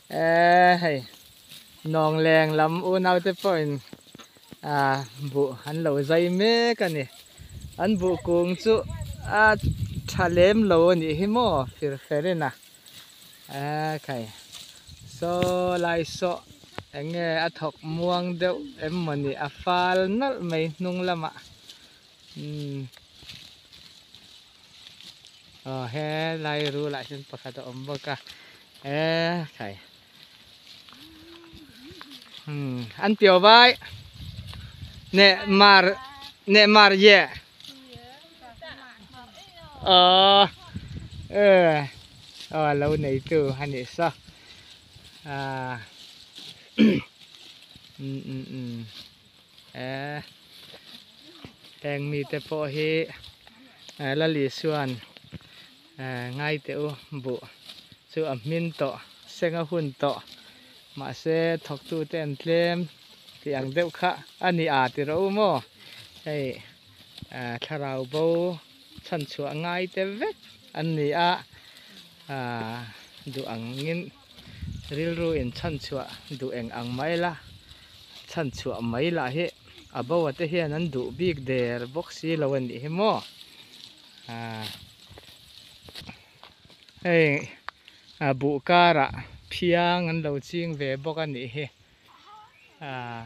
Eee hei nawng leng lam unau te pawhin ah buh an lo zai mek a ni an buh kung chu a tha lem lo a nih hi maw fir fer in a eee khai saw lai saw eng nge a thawk muang deuh em mawni a fal nalh mai hnung lamah umm. Aw he lai rulah hian pakhat a awm bawk a e khai umm an piau vai neh mar neh mar ye aw e aw lo nei tu a nih saw ah um um um e heng mite pawh hi Lali chuan ngai teh u buh chu a hmin tawh seng a hun tawh mahse thawktu te an tlem tih ang deuh kha a ni a ti rawh u maw hei thlarau bo chhan chhuah ngai te vek an ni a duh angin rilru in chhan chhuah duh eng ang mai la chhan chhuah mai lah hi a bo a te hian an duh bik der bawk si lo a nih hi maw ah hei a buh karah phiang an lo ching ve bawk a nih hi ah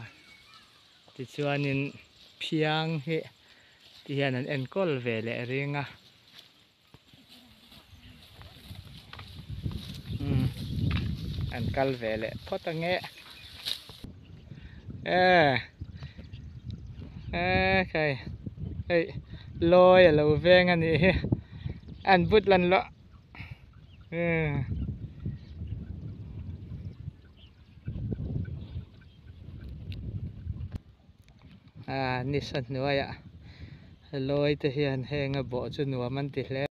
tichuanin phiang hi ti hian an enkawl ve leh ring a. Umm an kal ve leh phawt ange e e khai hei lawi a lo veng a nih hi an but lan loh umm. Ah nisa hnuaiah lawi te hian heng a bawh chu nuam an ti hle.